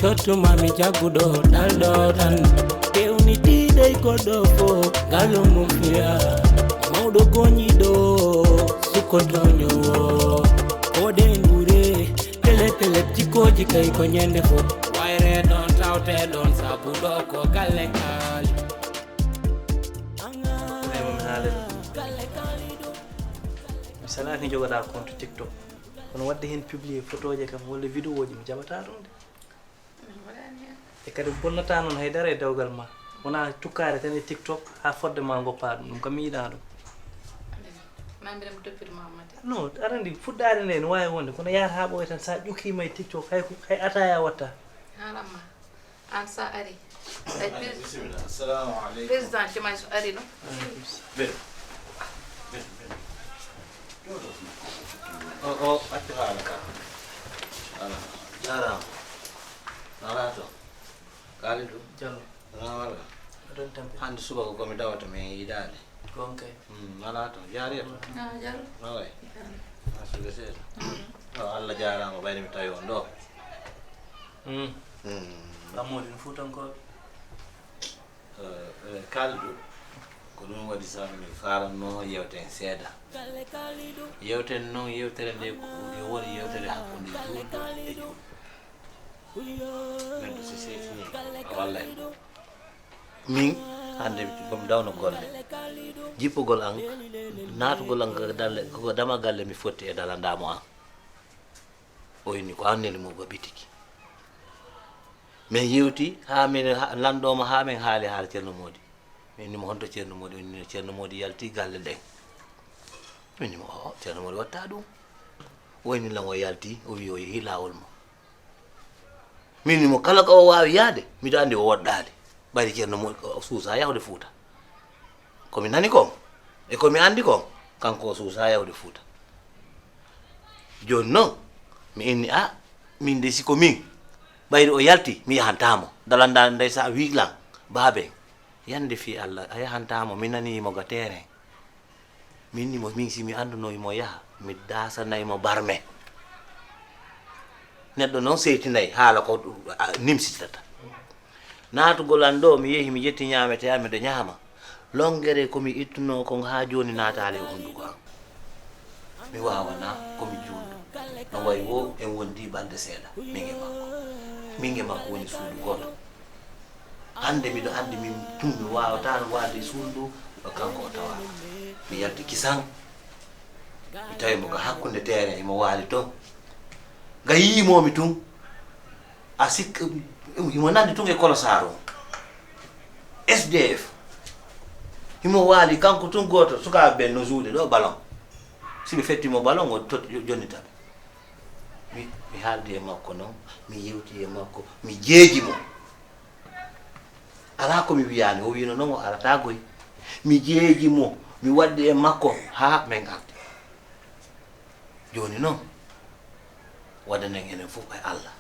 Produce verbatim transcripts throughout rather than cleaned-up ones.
Tottuma mi jagguɗo ɗalɗo tan. Kewnitiiɗo e goɗɗo fof, ngalo mum fiya. Mawɗo goñiɗo, sukkotoño. Koɗen ɓure, pele pele jikkooji kay ko ñande fof. Wayre ɗon tawte ɗon sabu ɗo ko galle kaali. Ay, mo mi haalata. Mi salaaki jogoɗaa compte TikTok. Kono waɗde heen publier photoje kam walla vidéoji mi jaɓataa ɗum de. Min mbaɗaani heen. E kadi bonnataa noon haydara e dewgal ma. Wonaa tukkaade tan e TikTok haa fodde ma ngoppaa ɗum. Ɗum kam mi yiɗaa ɗum. Maa mbiɗa mi toppitoo ma Madi. Non, aɗa anndi fuɗɗaade nde no waawi wonde, kono yahata haa ɓooya tan, so a ƴukkiima e TikTok, hay ko, hay ataaya waɗtaa. Haalan ma. Aan so a arii. Ay, pres-, bisimilla. Assalamu aleykum. Président Diomaye so arii ɗo. Aleykum salam. Ɓen. Ɓen, ɓen. O, o, accu haala ka. Ala. Jaaraama. Alaa to. Kalidou. Jallo. Alaa wala. Aɗon tampi. Hannde subaka ko mi dawata, mi yiɗaade. Gonka. Hmm, alaa to. Jaariya to. Ah, Jallo. Away. Jallo. Ah, suuɗe seeɗa. Hmm. Oh, Allah jaaraama, ɓayde mi tawi on ɗo. Hmm. Hmm. Lammoodi no Fuutankooɓe. Eh, eh, Kalidou, ko ɗum waɗi so mi faalanno yewten seeɗa. Yewten noon, yewtere nde ko ɗum woni yewtere hakkunde juulɗo e juulɗo. Neɗɗo so seetini, a wallay mo. Min, hannde ko mi dawno golle. Jippugol am, naatugol am ko dalle, ko dama galle mi fotti e dalandaamo am. O inni ko an neli mo ba bitiki. Min yewti haa min ha-, lanɗo mo haa min haali haala Ceerno Moodi. Min inni mo honto Ceerno Moodi, o inni Ceerno Moodi yalti galle ɗen. Min inni mo, "Oo, Ceerno Moodi watta ɗum." O inni lan o yalti, o wi o yehi laawol mo. Min inni mo kala ko o waawi yaade, miɗo anndi o woɗɗaali. Ɓayri Ceerno Moodi o suusa yahude Fuuta. Ko mi nani kon, e ko mi anndi kon, kanko o suusa yahude Fuuta. Jooni noon, mi inni, a, min de si ko min, ɓayri o yalti, mi yahantaa mo. Dalanda ndeysa wi lan, baaben, yande fii Allah, a yahantaa mo, mi nanii mo ga terrain. Min ni mo, min si mi annduno mo yaha, mi daasanay mo barme. Neɗɗo noon seytinay haala ko, a, nimsitata. Naatugol an ɗo, mi yehi, mi ƴetti ñaamete am, miɗo ñaama. Longere ko mi ittuno kon haa jooni naataali e hunnduko am. Mi waawanaa ko mi juulɗo. No wayi wo en wondi balɗe seeɗa, min e makko. Min e makko woni suudu gooto. Hannde miɗo anndi min tun mi waawataa no waalde e suudu ɗo kanko o tawaaka. Mi yalti kisan, mi tawi mo ga hakkunde terrain, imo waali ton. Ga yiimo mi tun, a sikka, imo nanndi tun e kolosaar on. S D F. Imo waali kanko tun gooto, sukaaɓe ɓen no juuɗe ɗo ballon. Si ɓe fetti mo ballon, o tot-, jo-, jonnita ɓe. Mi, mi haaldi e makko non, mi yewti e makko, mi jeeji mo. Alaa ko mi wiyaani, o wiino non o arataa goy. Mi jeeji mo, mi waɗdi e makko haa men arde. Jooni non, waɗanen enen fof e Allah.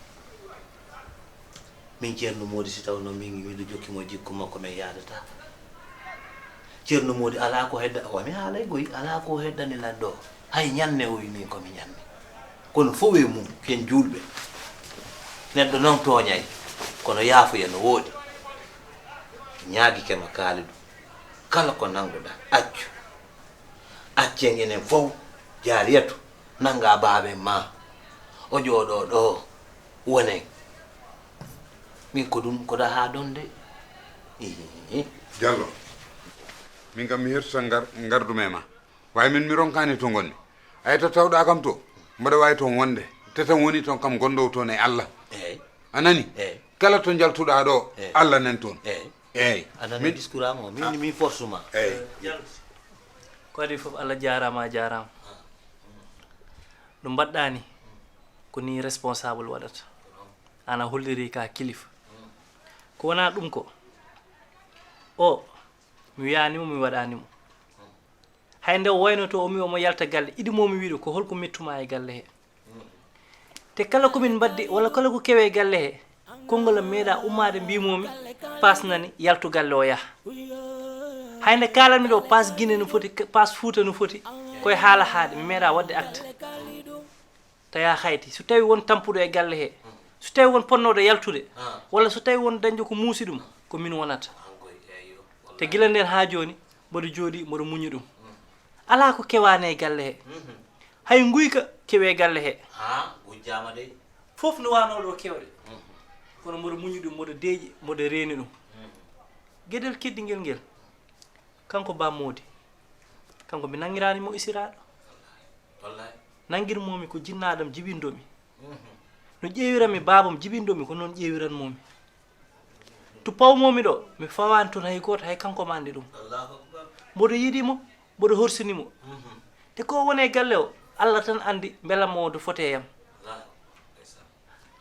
Min Ceerno Moodi, si tawno min miɗo jokki mo jikku makko, men yaadataa. Ceerno Moodi alaa ko hedda, o mi haalay goy, alaa ko heddani lan ɗo. Hay ñanne o wi min ko mi ñanne. Kono fof e mum, ken juulɓe. Neɗɗo noon tooñay, kono yaafoya no wooɗi. Ñaagike ma Kaalidu, kala ko nannguɗaa, accu. Accen enen fof, Jaariyatu, nannga baaben ma. O jooɗoo ɗo, wonen. Min ko ɗum, ko ɗa haa ɗon de. Ihi. Jallo, min kam mi hertota ngar-, ngardumi e ma. Waawi min mi ronkaani to ngonmi. Ay, to tawɗaa kam to, mboɗo waawi toon wonde. Te tan woni toon kam ngonɗo toon e Allah. Eey. A nani? Eey. Kala to njaltuɗaa ɗo, eey, Allah nan toon. Eey. Eey. A nani discours am o, min, min force ma. Eey. Ko adii fof, Allah jaaraama, a jaaraama. Ɗum mbaɗɗaa ni, ko ni responsable waɗata. Ana holliri ka kilifa. Ko wonaa ɗum ko, o, mi wiyaani mo, mi waɗaani mo. Hay nde o waynoto, o mi omo yalta galle, iɗi mo mi wiɗo, ko holko mettuma e galle he? Te kala ko min mbaddi, walla kala ko kewe e galle he, konngol am meeɗa ummaade mbimomi, paas nani, yaltu galle o yaha. Hay nde kaalanmi ɗo, paas Gine no foti, paas Fuuta no foti, koye haala haaɗe, mi meeɗa waɗde acte. Tawi a hayti. So tawi won tampuɗo e galle he, So tawi won ponnooɗo yaltude, ah, walla so tawi won dañde ko muusi ɗum, ko min wonata. An koy, eyyo, te wallahi. Gila nden haa jooni, mboɗo jooɗi, mboɗo muñi ɗum. Mm. Alaa ko kewaani e galle he. Mhm. Hay nguyka kewe galle he. Ha, gujjaama dey. Fof no waanoo ɗo kewɗe. Mhm. Kono mboɗo muñi ɗum, mboɗo deeƴi, mboɗo reeni ɗum. Mhm. Geɗel keddingel ngel, kanko Ba Moodi, kanko mi nanngiraani mo isiraaɗo. Wallahi. Nanngirmoomi ko jinnaaɗo am jibinɗo mi. Mhm. No ƴeewiranmi baaba am jibinɗo mi, ko noon ƴeewiranmoomi. To pawmoomi ɗo, mi fawaani toon hay gooto, hay kanko ma anndi ɗum. Allahu Akbar. Mboɗo yiɗi mo, mboɗo horsini mo. Mhm. Te ko woni e galle o, Allah tan anndi mbela mo wonde foti e yam. Allahu Akbar.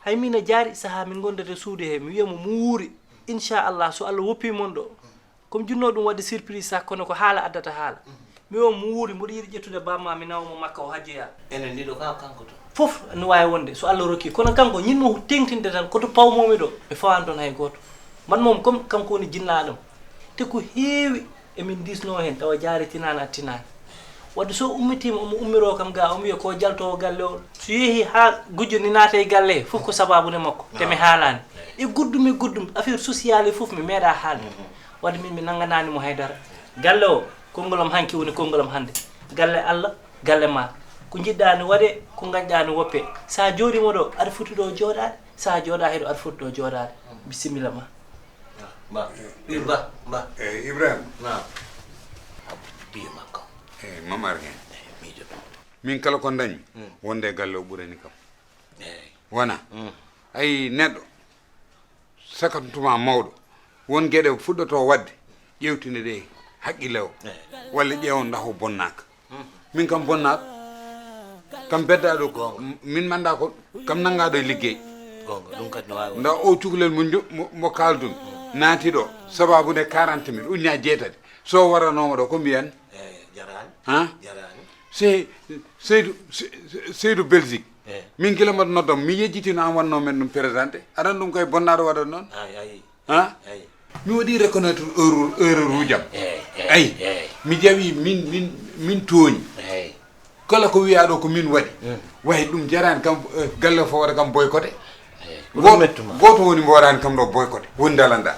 Hay min a jaari sahaa min ngondata e suudu he, mi wiya mo mo wuuri. Inchallah, so Allah woppi mon ɗo. Comme junno ɗum waɗde surprise, sax kono ko haala addata haala. Mhm. Mi wiya mo wuuri, mboɗo yiɗi ƴettude bamma, mi nawa mo Makka, o hajjoya. Enen ɗiɗo ka kanko to. Fof no waawi wonde, so Allah rokki. Kono kanko, ñin mo teŋtinde tan, ko to pawmoomi ɗo, mi fawaani toon hay gooto. Mbaɗ moom comme kanko woni jinnaaɗo am. Te ko heewi emin diisnoo heen, tawa jaari tinaani, a tinaani. Wadde so ummitiima, omo ummiroo kam ga, omo wiya ko jaltoowo galle o. So yehi haa gujjo ni naata e galle he, fof ko sabaabu nde makko. Te mi haalaani. E guddumi guddum, affaire social e fof mi meeɗa haalde. Mhm. Wadde min mi nannganaani mo haydara. Galle o, konngol am hanki woni konngol am hannde. Galle Allah, galle ma. Ko njiɗɗaa ne waɗe, ko ngañɗaa ne woppe. So a jooɗiima ɗo, aɗa foti ɗo jooɗaade. So a jooɗaa he ɗo, aɗa foti ɗo jooɗaade. Bisimilla ma. Ba, wi ba, ba. Eyyi, Ibrahima. Naam. Abdou, biye makko. Eyyi, Mamar Gueye. Eyyi, miijo ɗum. Min kala ko dañmi, mm, wonde e galle o ɓurani kam. Eyyi. Wona? Mm. Ayi, neɗɗo, sakantuma mawɗo, won geɗe fuɗɗoto waɗde, ƴewtine ɗe haqqille o. Eyyi. Walla ƴeewon ndax o bonnaaka. Min kam bonnaaɗo, kam beddaaɗo ko, min manndaa ko, kam nanngaɗo e liggey. Goonga, ɗum kadi no waawi wonde. Nda o cukalel mo njo-, mo, mo kaaldumi, naati ɗo, sabaabu nde quarante mille, ujunnaaje jeetati. So o waranooma ɗo, ko mbiyan? Eyyi, jaraani. Ha? Jaraani. Se-, Seydou, Se-, Seydou Belgique. Eyyi. Min gila mbaɗa noddam, mi yejjitino an wannoo men ɗum présenté. Aɗa anndi ɗum koye bonnaaɗo waɗat noon? Ayi, ayi. Ha? Ayi. Mi waɗi reconnaître erreur, erreur uji am. Eyyi, eyyi, ayi, eyyi. Mi jawi, min, min, min tooñi. Eyyi. Kala ko wiyaa ɗo ko min waɗi. Mm. Wayi ɗum jaraani kam, eh, galle fof waɗa kam boycotté. Eyyi. Ko ɗum mettuma. Gooto woni mbo waɗaani kam ɗo boycotté. Woni dalanda.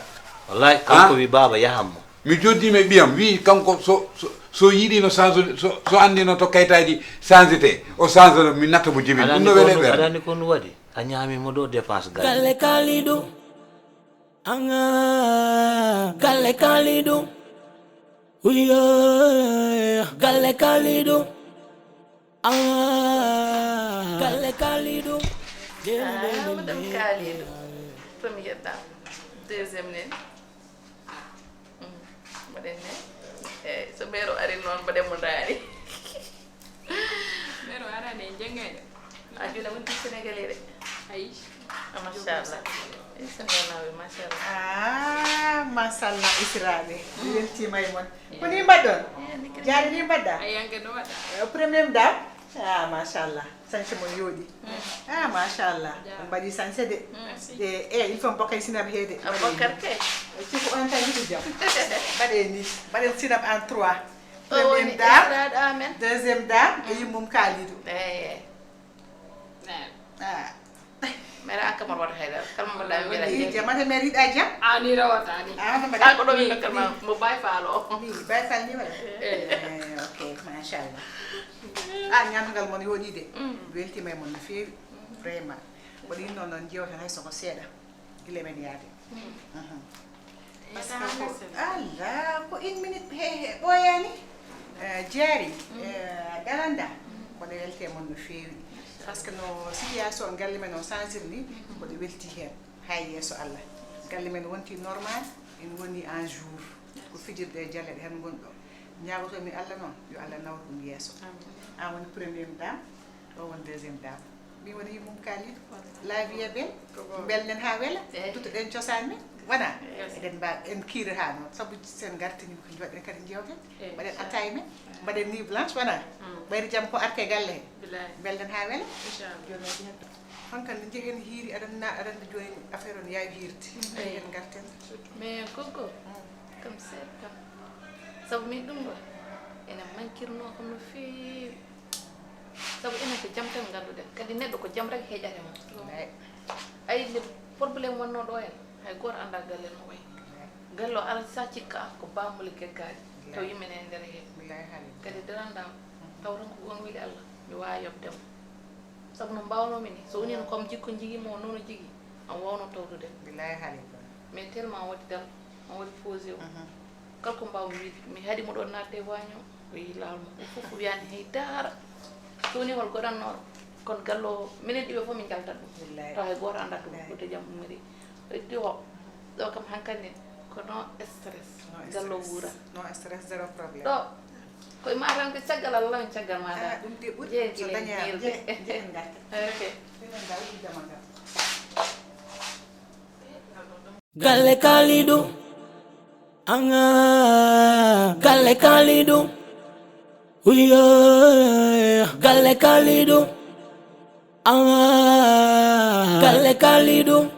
Wallahi, kanko wi baaba yahan mo. Mi joddiima e ɓiyam, wi kanko so, so, so yiɗino change, so, so anndino to kayitaaji changete, o change no, mi natta mo jibin. Ɗum no wele ɓernde. Aɗa anndi ko ɗum waɗi? A ñaami mo ɗo dépense galle. Galle Kalidou. Anga galle Kalidou. Uyo, galle Kalidou. Anga galle Kalidou. Ah, madame Kalidou. Première dame. Deuxième nen. Mm. Mbaɗen ne. Eh, so mbeero ari noon, mbaɗen mo ndaari. Mbeero araani en janngaade. A jula wonti Sénégalais de. Ayi. Ah, machallah. Eh, Sénégal naaɓe, machallah. Ah, machallah, Israaɓe. Mi weltiima e mon. Ko ni mbaɗɗon? Eh, ni kadi. Jaari ni mbaɗɗa? Ayi, an kadi no waɗa? Eh, première dame? Ah, machallah. Sañse mon yooɗi. Mm. Ah, machallah. Jaaraama. On mbaɗi sañse de. Mm. Merci. E, e, il faut mbaɗen sinap he de. Aboubacar kay. Ci ko on tan yiɗi jam. Mbaɗen ni. Mbaɗen sinap en trois. O woni estiraaɗo amen. Deuxième dame, e yummum Kalidou. Eeye. Ah. Mere an kam aɗa waɗa haydara. Kala mo mbaɗɗa mi wiyata. Jamata mere yiɗa jam? A ni rewata ni. Ah, no mbaɗa? An ko ɗo mi nokka ma mo Baye Fall o. Mi Baye Fall ni waɗa? Eh. Eh, ok, machallah. Ah, ñaamdugal mon yooɗi de. Mm. Weltiima e mon no feewi. Mm. Vraiment. Mboɗo yiɗnoo noon njeewten hay so ko seeɗa. Gila men yaade. Mm. Mhm. Parce que ko, Allah, ko une minute he, he ɓooyaani. Eh, jeeri, eh, ɗalanda. Mboɗo welti e mon no feewi. Parce que no situation galle men o changir ni, mboɗo welti heen. Hay yeeso Allah. Galle men wonti normal, en woni en jour. Ko fijirde e jalle ɗe heen ngonɗo. Ñaagotoo mi Allah noon, yo Allah nawru ɗum yeeso. Amiin. An woni première dame, o woni deuxième dame. Min woni yummum Kalidou. La vie est belle. Ko goonga. Mbelnen haa wela. Eey. Duttoɗen cosaan men. Wona? Eey. Eɗen mbaawi, en kiirata noon. Sabu so en ngartiniima ko njoɗɗen kadi njeewten. Eey. Mbaɗen attaaya men. Eey. Mbaɗen nuit blanche, wona? Mm. Ɓayri jam ko arta e galle he. Bilaay. Mbelnen haa wela. Inchallah. Jooni waɗi heen. Hankadi nde njehen hiiri, aɗa na-, aɗa anndi jooni affaire on yaawi hiirde. Mm. Eey. En ngarten. Mais Gogo, mm, kam seeɗa kam. Sabu min ɗum ɗo, ene mankirnoo kam no feewi. Sabu enen ko jam tan ngannduɗen. Kadi neɗɗo ko jam rek heƴata mo. Eey. Ayi, Problème wonnoo ɗo en, hay gooto anndaa galle no wayi. Galle o, alaa so a cikka ko baammuli geggaaɗi, taw yimɓe ne e nder heen. Kadi daranndaama, taw tan ko gon weli Allah, mi waawaa yoɓde mo. Sabu no mbaawnoo-mi ni, so wonii no ko am jikku jigii mo, noon o jigii, am waawnoo tawdude mo. Mais tellement o waɗi dal, o waɗi posé o. Kala ko mbaawmi wiyde, mi haɗi mo ɗo naatde e waaño, o yehi laawol makko. Fof o wiyaani hay dara. So wonii hol goɗannooɗo, kono galle o, minen ɗiɗo fof min njaltat ɗum. Taw hay gooto anndaa to ɗo jam ummiri. Heddi o, ɗo kam hankadi ko no stress. Galle o wuura. No stress, zéro problème. Ɗo, koye ma tan ko caggal Allah, min caggal ma tan. Ah, ɗum de ɓuri. Jeeyi so gila dañaa, jeeyi, jeeyi ngarta. Ok. Minen ngal uddama ngal. Galle Kalidou. Anga. Galle Kalidou. Uyo. Galle Kalidou. Anga. Galle Kalidou.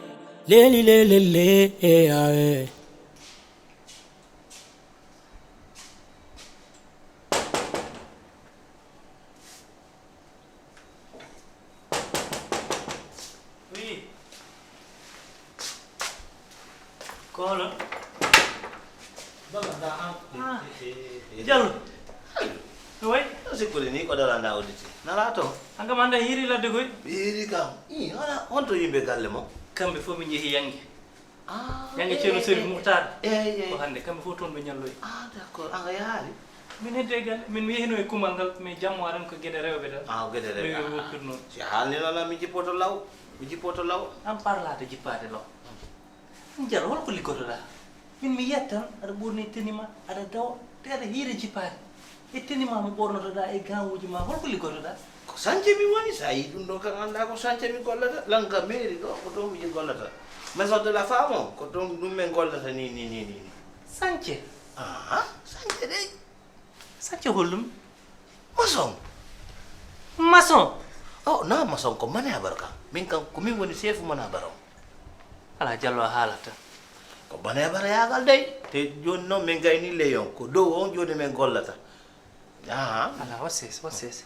Leli leli le. Eh, ah, eh. Oui. Ko holo? Balla da an. Ah. Eh, eh, eh. Jallo. Ayo. Way. Ɗo sikkuli ni ko dala nda auditi. Nala to. An kam anda hiiri ladde koy. Hiiri kam. I, wala, honto yimɓe galle mo? Kamɓe fof ɓe njehi yange. Ah, yange eh, Ceerno eh, Serif eh, Muhtar. Eh, eh. Ko hannde, kamɓe fof toon ɓe ñalloyi. Ah, d'accord. An a yahaali? Min hedde e galle. Min mi yehino e kumal ngal, mais jammo aran ko geɗe rewɓe tan. Ah, geɗe rewɓe. Mi woppirno. Si a haalni noon, mi jippoto law. Mi jippoto law. An parlaade jippaade law. An Jal, hol ko liggotoɗaa? Min mi yiyat tan, aɗa ɓorni tenue ma, aɗa dawa, te aɗa hiira jippaade. E tenue ma mo ɓornotoɗaa, e gawuuji ma, hol ko liggotoɗaa? Ko sance mi woni, so a yii ɗum ɗo kam, anndaa ko sance mi gollata. Lanka mairie ɗo, ko toon mi gollata. Maison de la femme o, ko toon ɗum min gollata ni, ni, ni, ni, ni. Sance? Aha, sance dey. Sance holɗum? Maçon. Maçon? Oh, na maçon, ko manabar kam. Min kam, ko min woni chef manabar o. Alaa, Jallo a haalat tan. Ko manabar yaagal dey. Te jooni noon min gayni leyon. Ko dow on jooni min gollata. Aha. Alaa, waɗ sees, waɗ sees.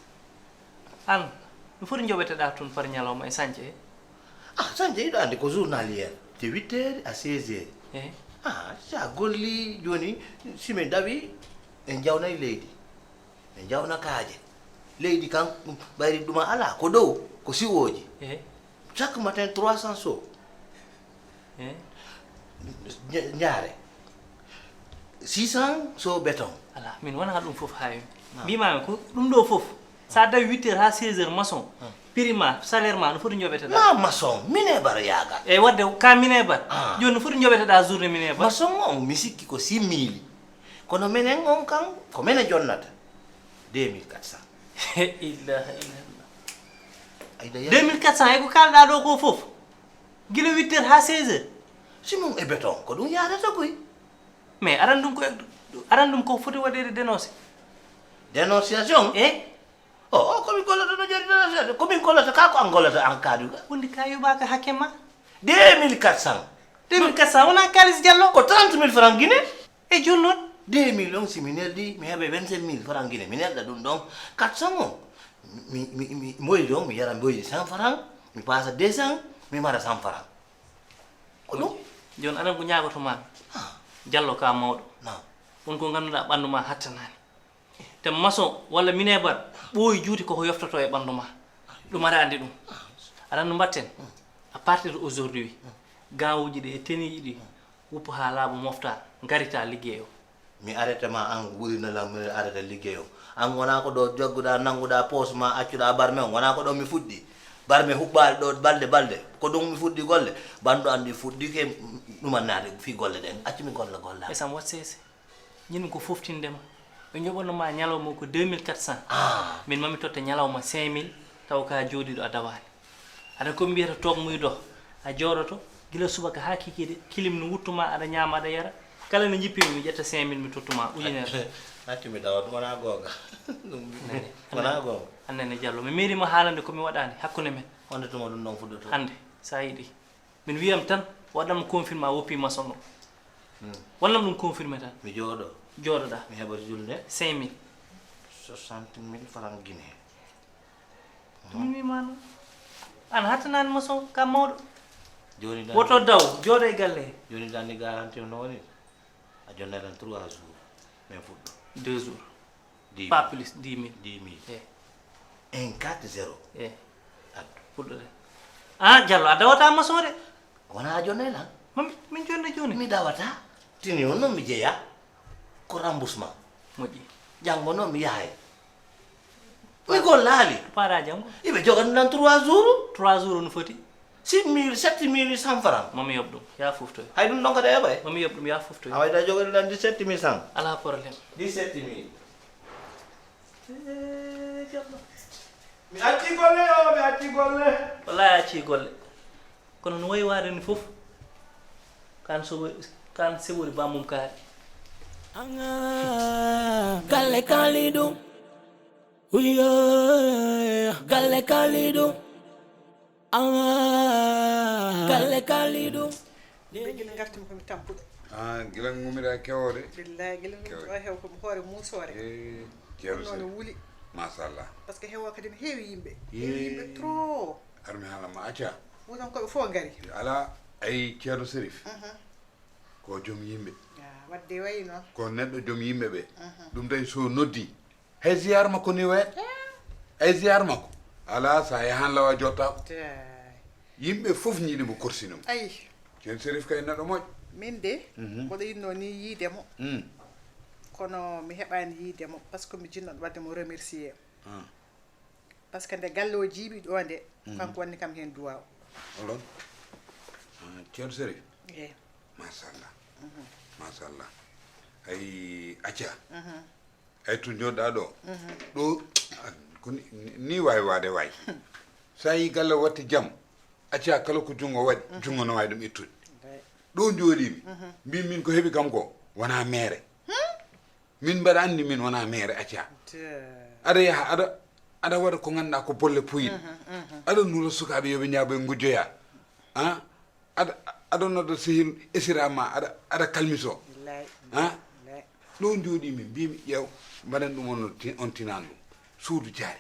Aan, no foti njoɓeteɗaa toon par ñalawma e sañce he? Ah, sañce hiɗa anndi ko journalier. De huit heures à seize heures. Ehe. Ah, si a golli jooni, si min dawi, en jawnay leydi. En jawna kaaje. Leydi kan, ɓayri ɗuma alaa, ko dow, ko siwooji. Ehe. Chaque matin, trois cents seaux. Ehe. Nja-, njaare. Six cents seaux béton. Alaa, min wonaa ɗum fof haawi. Ah. Mbiimaami ko ɗum ɗo fof. So a dawi huit heures haa seize heures maçon, ah, prix ma, salaire ma, no foti njoɓeteɗaa? Na maçon, mine bara yaagal. E waɗde ka mine bar. Ah. Jooni no foti njoɓeteɗaa journée mine bar? Maçon o, mi sikki ko six mille. Kono minen on kan, ko minen jonnata. Deux mille quatre cents. Ilaha illallah. Ayda ya- deux mille quatre cents e ko kalɗaa ɗo ko fof? Gila huit heures haa seize heures? Simon e béton, ko ɗum yaadata koy. Mais aran ɗum ko, aran ɗum ko foti waɗeede dénoncé? Dénonciation? Eh? O, o, ko min gollata no jari dénonciation? Ko min gollata ka, ko an gollata an kaadu ka. Wondi ka yoɓaaka hakke ma? Deux mille quatre cents. Deux mille quatre cents, wona kaalis Jallo? Ko trente mille francs Guinée. E jooni noon? Deux mille on, si mi neldi, mi heɓa vingt-cinq mille francs Guinée. Mi nelda ɗum ɗon quatre cents on. Mi, mi, mi, mboyri on, mi yara mboyri cent francs, mi paasa deux cents, mi mara cent francs. Ko ɗum? Jooni aɗa ko ñaagoto ma. Ah. Jallo ka mawɗo. Naam. Won ko ngannduɗaa ɓanndu ma hattanaani. Te maçon walla minebar ɓooyi juuti koko yoftoto e ɓanndu ma. Ɗum aɗa anndi ɗum. Aɗa anndi mbatten? À partir de aujourd'hui, gawuuji ɗi e teniiji ɗi, wuppu haa laaɓa mofta, ngarita liggey o. Mi arete ma an, wurina lam, mi arete liggey o. An wona ko ɗo jogguɗa, nannguɗa poos ma, accuɗa barme on. Wona ko ɗo mi fuɗɗi. Barme huɓɓaali ɗo balɗe, balɗe. Ko ɗum mi fuɗɗi golle. Banndo an ɗi fuɗɗike ɗumannaade fii golle ɗen. Accu mi golla, golla. E sam wat seese. Ñin ko foftinde ma. Ɓe njoɓano ma ñalawma ko deux mille quatre cents. Ah. Min mami totta ñalawma cinq mille, taw ka jooɗiɗo a dawaani. Aɗa ko mbiyata toog muy dox, a jooɗoto, gila subaka haa kikiiɗe, kilim no wuttuma, aɗa ñaama, aɗa yara. Kala no jippimi, mi ƴetta cinq mille, mi tottuma ujunere. Accu mi dawa, ɗum wona goonga. Ɗum wona goonga. An nene Jallo, mi meeɗima haalande ko mi waɗaani hakkunde men. Wonde tuma ɗum ɗon fuɗɗoto? Hannde, so a yiɗi. Min wiyam tan, waɗam confirmé a woppi maçon o. Hmm. Wallam ɗum confirmé tan. Mi jooɗo. Jooɗoɗa. Mi heɓa julde. Cinq mille. Soixante mille francs Guinée. Ɗum mi wima noon. An hattanaani maçon ka mawɗo. Joni dan woto daw, jooɗo e galle he. Joni dan ni garanti no woni. A jonnay tan trois jours. Min fuɗɗo. Deux jours. Dix mille. Pas plus dix mille. Dix mille. Eh. Un quatre zéro. Eh. Addu. Fuɗɗo de. Ah, Jallo, a dawata maçon de. Wona a jonnay lan? Mami, min jonne joni. Mi dawata. Tini on non mi jeya. Ko remboursement. Moƴƴi. Janngo non mi yahay. Mi gollaali. Paɗa janngo. Iɓe jogani lan trois jours. Trois jours no foti. Six mille, sept mille cent francs. Mami yoɓ ɗum. Ya fuftoy. Hay ɗum ɗon kadi a yoɓay. Mami yoɓ ɗum, ya fuftoy. A wayda jogani lan dix-sept mille cent. Ala problème. Dix-sept mille. Eh, Jallo. Mi acci golle o, mi acci golle. Wallahi a acci golle. Kono no wayi waade ni fof. Kan so, kan sewori bammum kaari. Anga galle Kalidou. Uyo, galle Kalidou. Anga galle Kalidou. Ɓe gila ngartimi komi tampuɗo. Ah, gila ngummira kewore. Billahi, gila mi o hew komi hoore muusoore. Eh, ceerno no wuli. Machallah. Parce que hewo kadi no heewi yimɓe. Heewi yimɓe trop. Armi haala ma acca. Wutankoɓe fof ngari. Ala ay ceerno Serif. Ko joom yimɓe. Ya, wadde wayi noon. Ko neɗɗo joom yimɓe ɓe. Ɗum tawi so noddi. Hay ziyaar makko ni wayata. Hay ziyaar makko. Ala sa yahan lawa jotta. Yimɓe fof ñiɗi mo korsini mo. Ayi. Ceerno Serif kay neɗɗo moƴƴo. Min de, mboɗo yinno ni yiide mo. Kono mi heɓani yiide mo parce que mi jinnoɗo wadde mo remercier. Parce que nde galle o jiiɓi ɗo nde, kanko wanni kam heen duwaaw. Olon. Ah, ceerno Serif. Eh. Machallah. Machallah. Ay acca. Ay to jooɗɗa ɗo. Ɗo ko ni, ni wawi waade waay. Sa yi galle watte jam. Acca kala ko jungo waɗi, jungo no wawi ɗum ittude. Ɗo jooɗimi. Mbimi min ko heɓi kam ko wona meere. Min mbaɗa anndi min wona meere acca. Aɗa yaha aɗa aɗa waɗa ko ganduɗa ko bolle puyɗe. Aɗa nula sukaaɓe yoɓe ñaaɓo e ngujjoya. Ah, aɗa aɗa nodda sehil esira ma aɗa aɗa kalmiso. Ah, ɗo jooɗimi mbimi ƴeew mbaɗen ɗum on ti- on tinan ɗum suudu jaari.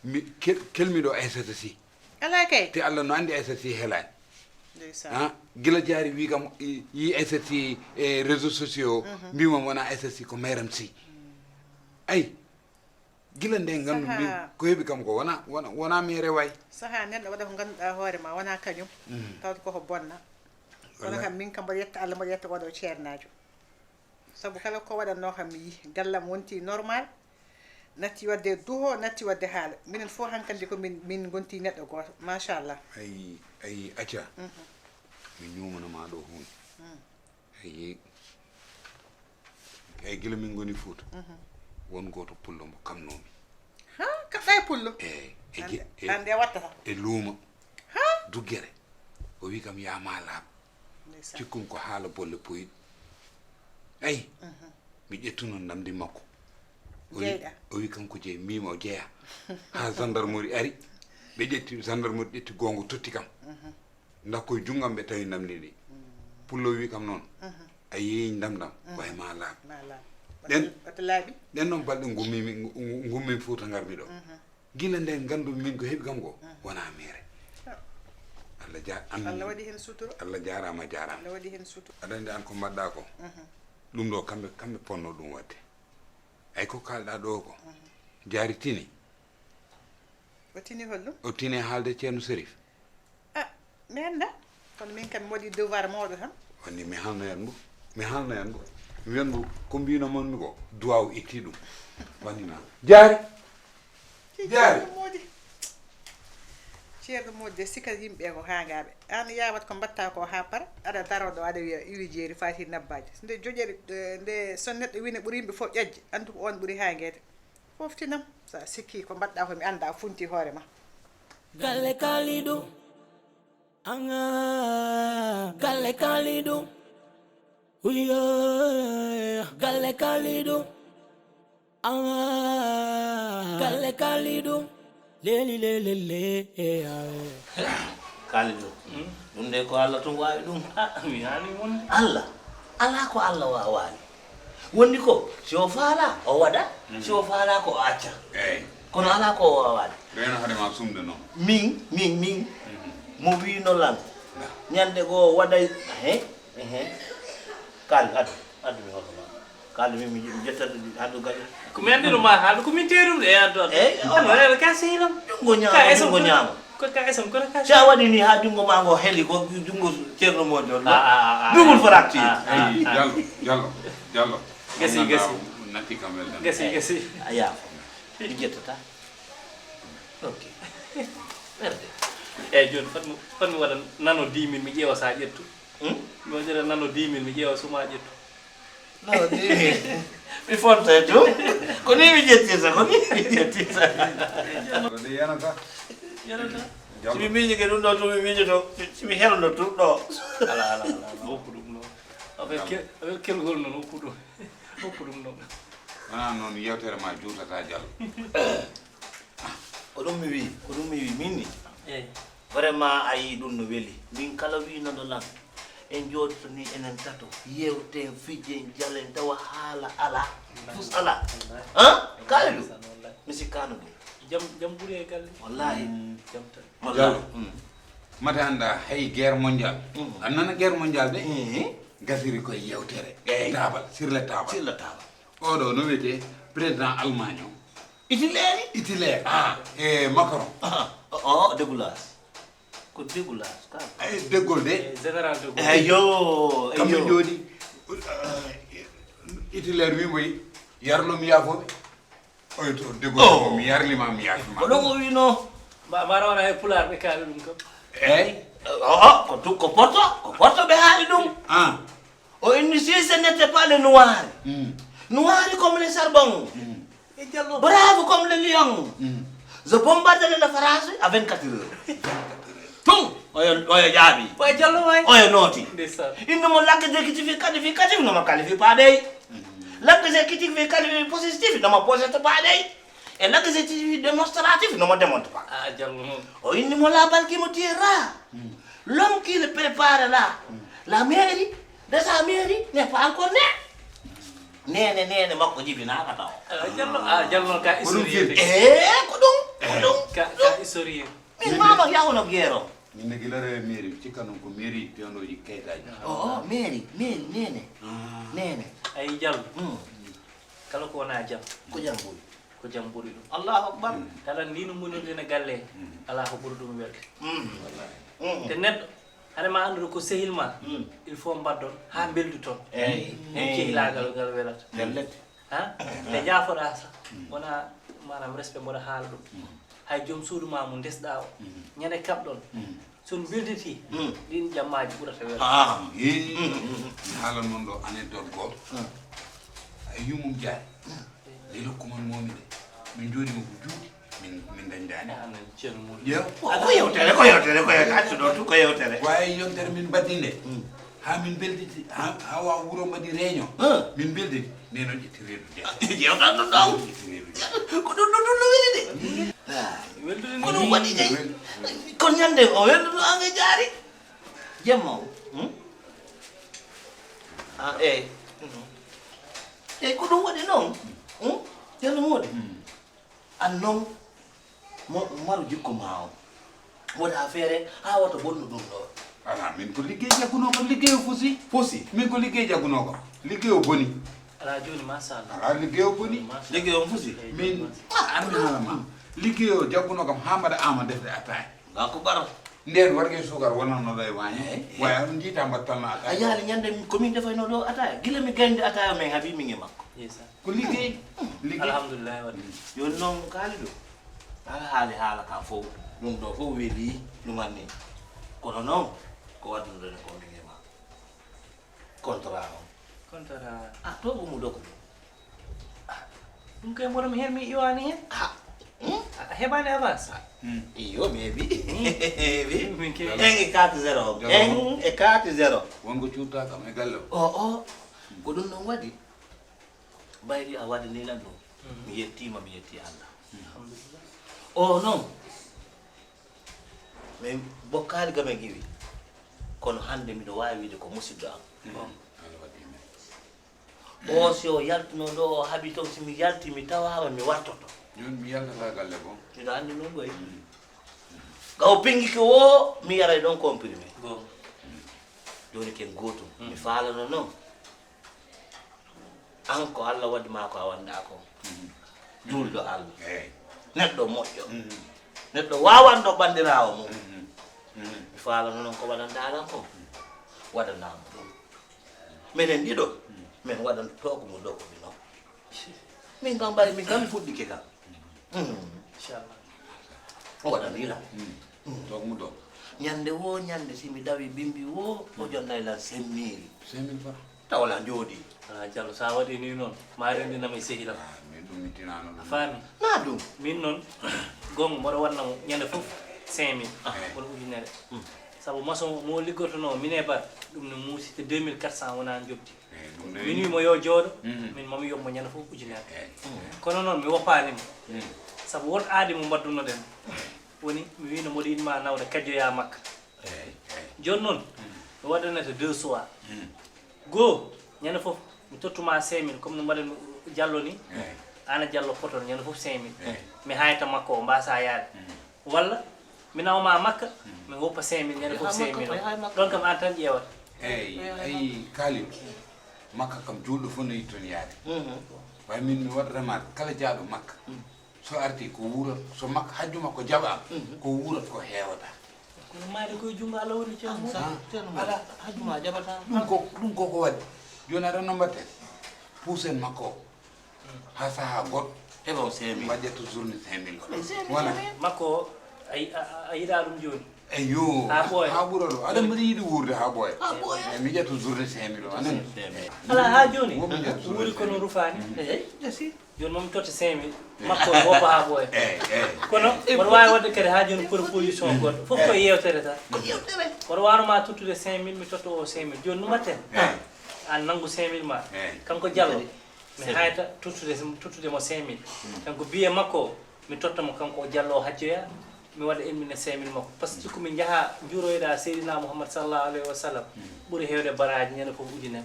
Mi kel- kelmiɗo Aissata Sy. Ala kay. Te Allah no andi Aissata Sy helani. Ndeysaan. Ah, gila jaari wi kam yi Aissata Sy e réseaux sociaux mbima wona Aissata Sy ko meram Sy. Ay, gila nde gandu min ko heɓi kam ko wona wona wona mere way. Saha neɗɗo waɗa ko ganduɗa hoore ma wona kañum. Tawata koko bonna. Kono kam min kam mboɗo yetta Allah mboɗo yetta oɗo ceernaajo. Sabu kala ko waɗatnoo kam mi yii gallam wonti normal, natti waɗde duho, natti waɗde haala. Minen fof hankandi ko min min ngonti neɗɗo gooto, machallah. Ayi ayi acca. Mi ñuumana ma ɗo hunde. Ayi eyi gila min ngoni Fuuta. Won gooto pullo mbo kamnomi. Ha kaɓɗa e pullo? Eyi e je- e- ande wattata e luuma. Ha duggere o wi kam yama laaɓ. Cikkumi ko haala bolle poyiɗi. Ayi mi ƴettuno ndamdi makko. O wi- Jeyɗa. O wi kanko jeyi mbima o jeeya. Ha gendarmerie ari ɓe ƴetti gendarmerie ƴetti gongo totti kam. Nda koye junngam ɓe tawi ndamdi ndi. Pullo wi kam noon a yeeyi ndamdam waye ma laaɓ. Ma laaɓ. Ɗen wata laaɓi. Ɗen noon balɗe gummimi gummimi Fuuta ngarmi ɗo. Gila nden nganndu min ko heɓi kam ko wona meere. Allah ja- an- Allah waɗi heen sutura. Allah jaaraama jaaraama. Allah waɗi heen sutura. Aɗa anndi an ko mbaɗɗa ko ɗum ɗo kamɓe kamɓe ponno ɗum waɗde. Ay ko kalɗa ɗo ko jaari tini. O tini holɗum? O tini haalde Ceerno Serif. Ah, mi annda. Kono min kam mi waɗi devoir mawɗo tan. Woni mi halnoyan mbo mi halnoyan mbo mi wiyan mbo ko mbino mon mi ko duwaw itti ɗum. Woni ma jaari. Jaari. Ceerno Moodi de sika yimɓe ko hangaaɓe. An yawat ko mbatta ko ha para aɗa daro ɗo aɗa wiya iwi jeeri fati nabbaji nde joƴere. Nde so neɗɗo wine ɓuri yimɓe fof ƴajji andu ko on ɓuri hangeede. Foftinam sa sikki ko mbaɗɗa ko mi anda a funti hoore ma. Galle Kalidou. Anga galle Kalidou. Uyo galle Kalidou. Anga galle Kalidou. Leli lelele. Kalidou. Ɗum de ko Allah tun wawi ɗum. Ah, mi hani mon. Allah. Ala ko Allah wawani. Wonni ko si o faala o waɗa, si o faala ko o acca. Eyyi. Kono ala ko o wawaani. Ɓeyno haade ma sumde noon. Min min min mo wiino lan Ñande goo waɗay, he, he. Kaali, addu, addu mi hoto ma. Kaali mi, mi, mi ƴetta ɗum, addu gaƴo. Ko mi anndi no ma haaldu, ko min teerum de, e addu, addu. Eyi, on Ano, e ka sehil am. Junngo ñaamo, Ka esam junngo kono, ñaamo. Ko ka esam kono ka Si a waɗi ni haa junngo ma ngo heli, ko junngo Ceerno Moodi on. Ah, ah, ah, ah. Double fracture. Ah, ah, Eyi, ah. Jallo, Jallo, Jallo. Gasi, On gasi. Natti kam weldan. Gasi, gasi. A yaafo. Mi ƴettata. Ok. Ɓerde. Eyi, jooni, fat mi, fat mi waɗa nano dix mille, mi ƴeewa so a ƴettu. Hmm? Mi waɗira nano dix mille, mi ƴeewa so ma ƴettu. Nano dix mille. Mi fonta e dow. Ko ni mi ƴettirta, ko ni mi ƴettirta. Ko de yanata. Yanata. Si mi miijike ɗum ɗo, to mi miijoto, si mi helno ɗum ɗo. Ala, ala, ala, ala, hokku ɗum ɗo. Affaire Jallo. Ke-, affaire kelgol noon, hokku ɗum. Hokku ɗum ɗo. Wonaa noon, yewtere ma juutata, Jallo. Ko ɗum mi wi, ko ɗum mi wi, min ni. Eyi. Vraiment, a yii ɗum no weli. Min kala wiinoɗo lan, en jooɗoto ni enen tato, yewten, fijen, jalen, tawa haala alaa, fus alaa. Wallahi. Han? Wallahi, Kalidou? Wallahi. Mi sikkaano ɗum. Jam, jam ɓuri e galle. Wallahi. Mm. Jam tan. Wallahi. Jallo. Mm. Mata annda hay guerre mondiale. Mm. A nana guerre mondiale de? Mm. Gasiri koye yewtere. Eyi. Taabal, sur le taabal. Sur le taabal. Oɗo no wiyetee président Allemagne o? Hitler? Hitler. Ah, e Macron. Ah, o, o, Douglas. Ko Douglas, ka? Ay, De Gaulle de. Eh, Général De Gaulle. Eyo, Kamɓe eyo. Jooɗi. Hitler wi mo, "Yarlo mi yaafo ɓe." Oy to De Gaulle Oh. ko, "Mi yarli ma, mi yaafi ma." Ko ɗon o wino. Ma, ma rawana e Pulaar ɓe kaali ɗum kam. Eyi. O, o, ko tu-, ko Porto, ko Porto ɓe haali ɗum. Ah. O inni, "Si ce n'était pas le noir, Mm. noir comme le charbon, Mm. brave comme le lion, Mm. je bombarderai la France à vingt-quatre heures." Tum, oyo, oyo jaabi. Boy Jallo way. Oyo nooti. Ndeysaan. Innu mo l'exécutif qualificatif no mo qualifie pas dey. Mm. L'exécutif qualifié positif no mo positif pas dey. E l'exécutif démonstratif no mo démontre pas. Ah, Jallo noon. O inni mo la balle qui me tuera. Mm. L'homme qui le prépare là, la mairie de sa mairie n'est pas encore né. Neene, neene makko jibinaaka taw. Ah, Jallo, ah, Jallo ka Ko ɗum historien firti. Tigi. Eh, ko ɗum, ko ɗum, Ka, ko ka ɗum. Historien. Min mama yahuno guerre o. Min ne gila rewe mairie, cikka noon ko mairie pewndooji kayitaaji. Oh, oh, mairie, mairie, neene. Ah. Neene. Ayi, Jallo. Mm. Kala ko wonaa jam. Ko jam ɓuri. Ko jam ɓuri ɗum. Allahu Akbar. Mm. Kala ni no monirɗen e galle, Mm. alaa ko ɓuri ɗum welde. Mm. Mm. Te neɗɗo, hade ma anndude ko sehil ma, Mm. il faut mbaddon haa mbelduton. Eyi. Eyi. Cehilaagal ngal welata. Pellet. Ha? Te jaafoɗaa sa, Mm. wona maanaam respect mboɗo haala ɗum. Mm. Hay joom suudu ma mo ndesɗaa o, Mm. ñande kaɓɗon, Mm. so on mbelditii, Mm. ɗin jammaaji ɓurata welde. Ah, eh. Mm, mm, mm. Mi haalan mon ɗo anecdote gooto. Mm. A yummum jaari. Leyla Kuman Momi de. Min jooɗi mo ko juuɗe. Min, min dañdaani. Ah, amen, ceerno Mody. Yew. Ko, ko yewtere, ko yewtere, ko yewtere. Accu ɗo, ko yewtere. Waaye yontere min mbaɗi nde. Mm. Haa min mbelditi, haa, haa waa wuro mbaɗi réunion. Ah. Min mbelditi. Nde noon ƴetti reedu de. Yewtan ɗum ɗo. Ƴetti reedu de. Ko ɗum ɗum ɗum no weli de. Mm. Ah. Weldude ko ɗum ni. Waɗi kay. Wel- Ko ñande o welduno an e jaari. Jemma o. Hmm? Ah, eyi. Mhm. Eyi, ko ɗum waɗi noon. Hmm? Ceerno Mody. Hmm. An noon, mo, maru jikku ma o. Waɗa feere, haa wata bonnu ɗum ɗo. Alaa, min ko liggey jaggunoo kam, liggey o fusi. Fusi? Min ko liggey jaggunoo kam. Liggey o boni. Alaa, jooni, machallah. Alaa, liggey o boni. Machallah. Liggey o fusi? Eyi, Min, machallah. Ah, armi haala ma. Liggey o jaggunoo kam haa mbaɗa ama defde ataaya. Allahu Akbar. Ndeen wargey suukar wonanno ɗo e waañe. Eyi, eyi. Waaye on njiita mbattalno ataaya. A yaali ñande ko min defayno ɗo ataaya. Gila mi gayndi ataaya men habi min e makko. Ndeysaan. Ko liggey. Liggey. Alhamdulillah, waɗi. Jooni noon Kalidou, ala haali haala ka fof, ɗum ɗo fof weli, ɗum anni. Kono noon, ko waɗdunoɗen ko min e ma. Contrat o. Contrat. Ah, to ko mo ɗo ko ɗum. Ah, ɗum kay mboɗo mi heen mi iwaani heen. Ah, hmm? A heɓaani avance? Hmm. Iyo, mi heɓi. Hmm. Mi heɓi. Min ke- Eyi, quatre zéro. Zéro. Eyi, quatre zéro. Won ko cuuɗtaa kam e galle o. O, o. Ko ɗum ɗon waɗi. Baydi a waɗani lan ɗum. Mhm. Mi yettiima, mi yetti Allah. Alhamdulillah. O noon, min bokkaali ga men iwi. Kono hannde miɗo waawi wiide ko musidɗo am. Mhm. Allah waɗi men. O si o yaltuno ɗo, o haɓi toon, si mi yalti, mi tawaama, mi wartoto. Jooni mi yaltata galle goo. Miɗo anndi noon koy. Mhm. Ka o pingike wo, mi yaray ɗon comprimé. Jooni ken gootum. Mi faalano non. An ko Allah waɗi ma ko a wonɗa ko. Juulɗo Allah. Neɗɗo moƴƴo. Neɗɗo waawanɗo ɓandiraawo mum. Mi faalano non ko waɗanɗa lan ko. Waɗanamo ɗum. Menen ɗiɗo, min waɗan to ko mo ɗo ko mi non. Min kam ɓay, min kam mi fuɗɗike kam. Inchallah. O waɗan ila. To ko mo ɗo. Ñande wo, ñande si mi ɗawi bimbi wo, o jonnay lan cinq mille. Cinq mille francs. Taw lan jooɗi. Ah, Jallo, sa waɗi ni non, ma renndinam e sehil am. Ah, min ɗum mi tinano ɗum. A faami? Na ɗum. Min non, gonga mboɗo waɗna mo ñande fof cinq mille. Ah. Walla ujunere. Sabu maçon mo liggotono min e bar, ɗum no muusi te deux mille quatre cents wona njoɓdi. Min wi mo yo jooɗo, min mami yoɓ mo ñande fof ujunere. Kono noon mi woppaani mo. Sabu won aadi mo mbaɗdunoɗen. Woni mi wino mboɗo yiɗma nawde kajjoya makka. Jooni noon, mi waɗanete deux choix. Goo, ñande fof mi tottuma cinq mille, comme no mbaɗen Jallo ni. Ana Jallo poton ñande fof cinq mille. Mi hayta makko o mbasa yaade. Walla mi nawma makka, mi woppa cinq mille, ñande fof cinq mille. Ɗon kam an tan ƴeewata. Eyi, eyi, Kalidou. Makka kam juulɗo fof no yiɗi toon yaade. Way min mi waɗa remarque, kala jaaɗo makka. So arti ko wuurat, so makka hajju makko jaɓaama, ko wuurat ko heewata. Kono maayde koye junngo Allah woni ceerno. Ala hajju ma jaɓata. Ɗum ko, ɗum ko ko waɗi. Jooni aɗa no mbaɗten? Puusen makko o. Ha saha goɗɗo. Heɓa o cinq mille. Mbaɗƴa to journée cinq mille o. Wona? Makko o, a yi-, a, a, a yiɗa ɗum jooni? Eyo. Ha ɓooya. Ha ɓura ɗo. Aɗa mbaɗi yiɗi wuurde ha ɓooya. Ha ɓooya. Eyi, mi ƴetta journée cinq mille o. Anan? Ala ha jooni. Wuuri kono rufaani. Eyi, ƴetti. Jooni moom totta cinq mille. Makko o woppa ha ɓooya. Eyi, eyi. Kono mboɗo waawi waɗde kadi ha jooni proposition goɗɗo. Fof ko yewtere tan. Ko yewtere. Mboɗo waawno ma tottude cinq mille, mi totta o cinq mille. Jooni no mbaɗten? Eyi. An nanngu cinq mille ma. Eyi. Kanko Jallo. Mi hayta tottude, tottude mo cinq mille. Kanko biye makko o, mi totta mo kanko o Jallo o hajjoya, mi waɗa elmine cinq mille makko. Par ce que ko min njaha njuuroyɗa Seydina Mouhammad sallallahu alayhi wa sallam, ɓuri heewde baraaji ñande fof ujunere.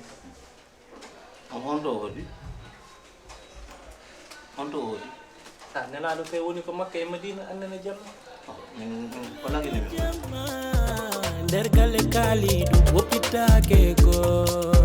On, on ɗo o hoɗi? On ɗo o hoɗi? Ah, Nelaaɗo kay woni ko Makka e Madiina, annene Jallo. Oh, min, min, ko nagini min? Nder galle Kaalidu woppitaake ko.